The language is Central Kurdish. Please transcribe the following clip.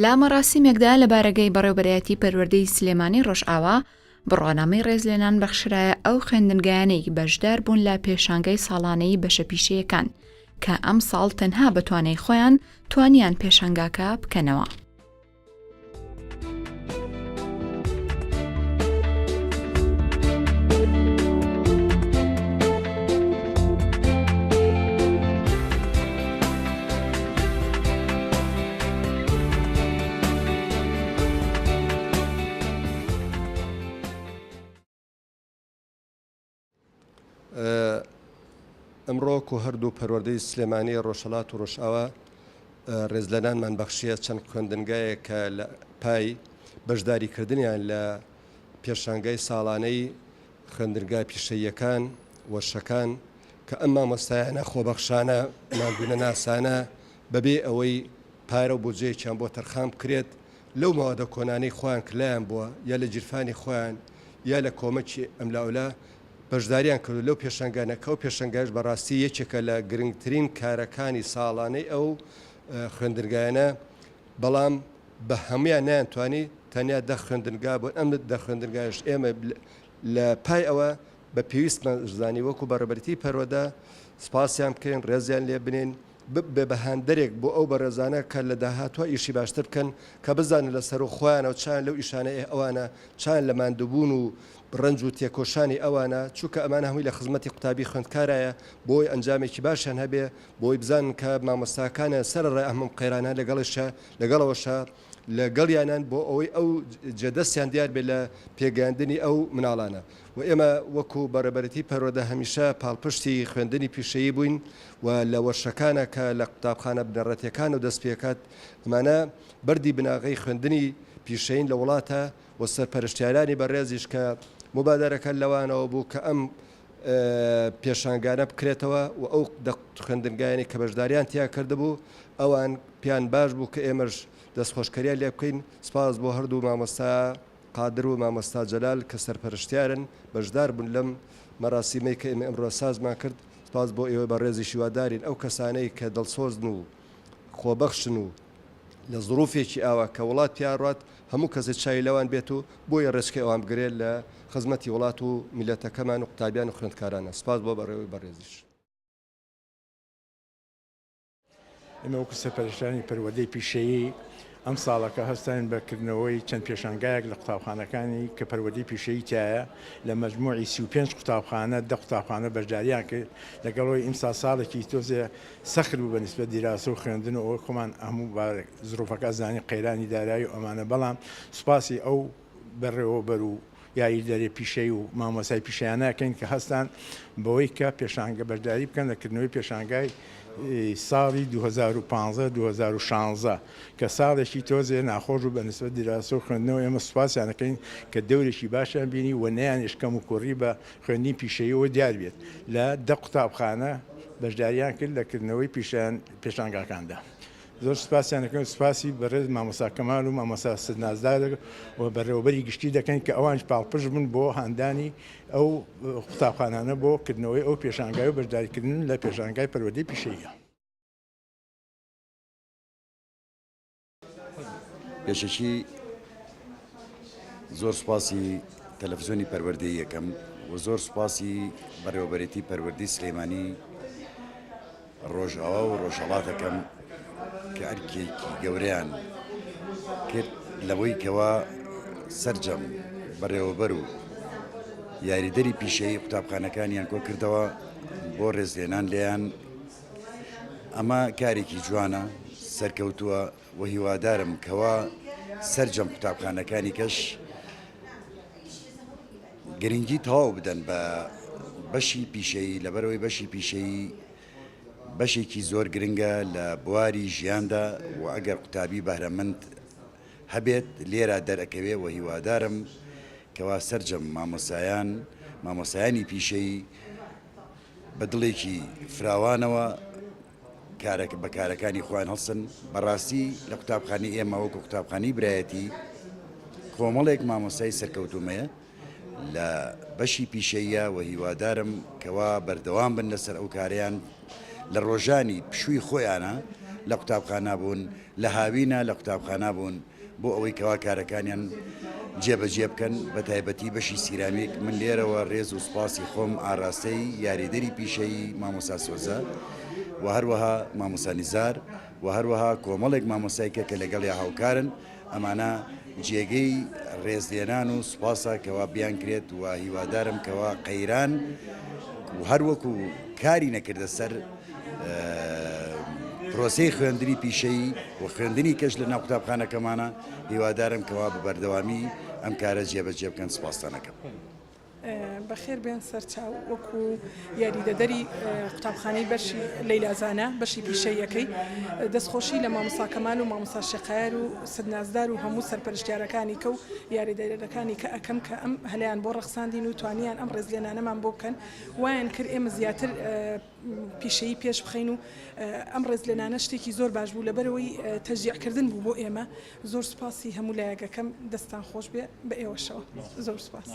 لە مەراسیمێکدا لە بارەگای بەڕێوبەرایەتی پەروەردەی سلێمانی ڕۆژئاوا، بڕوانامەی ڕێزلێنان بەخشرایە ئەو خوێندنگایانەی بەشدار بوون لە پێشانگای ساڵانەی بەشە پیشەیەکان، کە ئەمساڵ تەنها بە توانای خۆیان توانیان پێشانگاکە بکەنەوە. ئەمڕۆ کۆ هەردوو پەروەردەی سلێمانی ڕۆژهەڵات و ڕۆژئاوا ڕێزلێنانمان بەخشیە چەند خوێندنگایەک کە لە پای بەشداریکردنیان لە پێشانگای ساڵانەی خوێندنگا پیشەییەکان، وەرشەکان، کە ئەم مامۆستایانە خۆبەخشانە، ماندوونەناسانە بەبێ ئەوەی پارە و بودجەیەکیان بۆ تەرخان بکرێت، لەو مەوادە کۆنانەی خۆیان کە لایان بووە یا لە گیرفانی خۆیان یا لە کۆمەکی ئەملاولا بەشداریان کردووە لەو پێشەنگانە کە ئەو پێشەنگایەش بەڕاستی یەکێکە لە گرنگترین کارەکانی ساڵانەی ئەو خوێندنگایانە بەڵام بە هەموویان نەیانتوانی تەنیا دە خوێندنگا بوون ئەم دە خوێندنگایش ئێمە لە پای ئەوە بە پێویستمان زانی وەکو بەڕێوەبەرێتی پەروەردە سپاسیان بکەین ڕێزیان لێ بنێین ببێ بە هاندەرێک بۆ ئەو بەڕێزانە کە لە داهاتووە ئیشی باشتر بکەن کە بزانن لە سەرو خۆیانەوە چیان لەو ئیشانە ئێ ئەوانە چیان لە ماندووبوون و ڕەنج و تێکۆشانی ئەوانە چونکە ئەمانە هەمووی لە خزمەتی قوتابی خوێندکارایە بۆی ئەنجامێکی باشیان هەبێ بۆی بزانن کە مامۆستاکانیان سەرەڕای ئەم قەیرانە لەگەڵیشە لەگەڵەوەشە لەگەڵیانان بۆ ئەوەی ئەو جێدەستیان دیار بێت لە پێگەیاندنی ئەو مناڵانە و ئێمە وەکو بەڕێبەرێتی پەروەردە هەمیشە پاڵپشتی خوێندنی پیشەیی بووین و لە وەرشەکانە کە لە قوتابخانە بنەڕەتیەکانەوە دەست پێکات ئەمانە بەردی بناغەی خوێندنی پیشەیین لە وڵاتە و سەرپەرشتیارانی بەڕێزیش کە موبادەرەکە لەوانەوە بوو کە ئەم پێشانگانە بکرێتەوە و ئەو دە خوێندنگایانەی کە بەشداریان تیا کردبوو ئەوان پێیان باش بوو کە ئێمەش دەستخۆشکەریان لێ بکەین سپاس بۆ هەردوو مامۆستا قادر و مامۆستا جەلال کە سەرپەرشتیارن بەشدار بوون لەم مەراسیمەی کە ئێمە ئەمڕۆ سازمان کرد سپاس بۆ ئێوەی بەڕێزیش هیوادارین ئەو کەسانەی کە دڵسۆزن و خۆبەخشن و لە زروفێکی ئاوا کە وڵات پیا ڕوات هەموو کەسێ چاوی لەوان بێت و بۆیە ڕێچکەی ئەوان بگرێت لە خزمەتی وڵات و میللەتەکەمان و قوتابیان و خوێندکارانە سپاس بۆ بەڕێوەی بەڕێزیش. ئێمە وەکو سەرپەرشتیارانی پەروەردەی پیشەیی ئەم ساڵەکە هەستاین بە کردنەوەی چەند پێشانگایەک لە قوتابخانەکانی کە پەروەردەی پیشەیی تیایە لە مەجموعی 35 قوتابخانە دە قوتابخانە بەشداریان کرد لەگەڵەوەی ئیمساڵ ساڵێکی تۆزێ سەخت بوو بە نیسبەت دیراسە و خوێندن و ئەوەی خۆمان هەموو زروفەکە ئەزانین قەیرانی دارایی و ئەمانە بەڵام سوپاسی ئەو بەڕێوەبەر و یاریدەرێ پیشەیی و مامۆستای پیشەیانە ئەکەین کە هەستان بەوەی کە پێشانگە بەشداری بکەن لە کردنەوەی پێشانگای ساڵی 2015 2016 کە ساڵێکی تۆزێ ناخۆش بوو بە نسبەت دیراسە و خوێندنەوە ئێمە سوپاسیان ئەکەین کە دەورێکی باشیان بینی و نەیانهێشت کەم و کوڕی بە خوێندنی پیشەییەوە دیار بێت لە دە قوتابخانە بەشداریان کرد لە کردنەوەی پێشانگاکاندا. زۆر سوپاسیان دەکەین و سوپاسی بەڕێز مامۆستا کەمال و مامۆستا سد نازدار و بەڕێوەبەری گشتی دەکەین کە ئەوانیش پاڵپشت بوون بۆ هاندانی ئەو قوتابخانانە بۆ کردنەوەی ئەو پێشانگای و بەشداریکردن لە پێشانگای پەروەردەی پیشەیی. پێشەکی زۆر سوپاسی تەلەفزیۆنی پەروەردەی یەکەم و زۆر سوپاسی بەڕێوەبەرێتی پەروەردەی سلێمانی ڕۆژئاوا و ڕۆژهەڵاتەکەم کە ئەرکێکی گەورەیان کرد لەوەی کەوا سەرجەم بەڕێوەبەر و یاریدەری پیشەیی قوتابخانەکانیان کۆ کردەوە بۆ ڕێزلێنان لێیان ئەمە کارێکی جوانە سەرکەوتووە و هیوادارم کەوا سەرجەم قوتابخانەکانی کەش گرنگی تەواو بدەن بە بەشی پیشەیی لەبەرەوەی بەشی پیشەیی بەشێکی زۆر گرنگە لە بواری ژیاندا و ئەگەر قوتابی بەهرەمەند هەبێت لێرە دەرەکەوێ و هیوادارم کەوا سەرجەم مامۆسایان مامۆسایانی پیشەیی بە دڵێکی فراوانەوە کارەکە بە کارەکانی خۆیان هەڵسن بەڕاستی لە قوتابخانەی ئێمە وەکو قوتابخانەی برایەتی کۆمەڵێک مامۆستای سەرکەوتووم هەیە لە بەشی پیشەیە و هیوادارم کەوا بەردەوام بن لەسەر ئەو کارەیان لە ڕۆژانی پشووی خۆیانە. لە قوتابخانە بوون، لە هاوینە لە قوتابخانە بوون بۆ ئەوەی کەوا کارەکانیان جێبەجێ بکەن بە تایبەتی بەشی سیرامیک، من لێرەوە رێز و سوپاسی خۆم ئاراستەی یاریدەری پیشەیی مامۆستا سۆزە و هەروەها مامۆستا نزار و هەروەها کۆمەڵێک مامۆستای کە کە لەگەڵیا هاوکارن ئەمانە جێگەی ڕێزلێنان و سوپاسە کەوا بیانکرێت و هیوادارم کەوا قەیران و هەروەکو کاری نەکردە سەر پرۆسەی خوێندنی پیشەیی و خوێندنی کەش لە ناو قوتابخانەکەمانە هیوادارم کەوا بە بەردەوامی ئەم کارە جێبەجێ بکەن سپاستان ئەکەم. بەخێر بێن سەرچاو وەکو یاریدەدەری قوتابخانەی بەشی لەیلا زانا بەشی پیشەییەکەی دەستخۆشی لە مامۆستا کەمال و مامۆستا شێخایار و سد نازدار و هەموو سەرپەرشتیارەکانی کە و یاریدەرەکانی کە ئەکەم کە ئەم هەلەیان بۆ ڕەخساندین و توانیان ئەم ڕێزلێنانەمان بۆ بکەن وایان کرد ئێمە زیاتر پیشەیی پێش بخەین و ئەم ڕێزلێنانە شتێکی زۆر باش بوو لەبەرئەوەی تەشجیعکردن بوو بۆ ئێمە زۆر سوپاسی هەموو لایەک ئەکەم دەستتان خۆش بێ بە ئێوەشەوە زۆر سوپاس.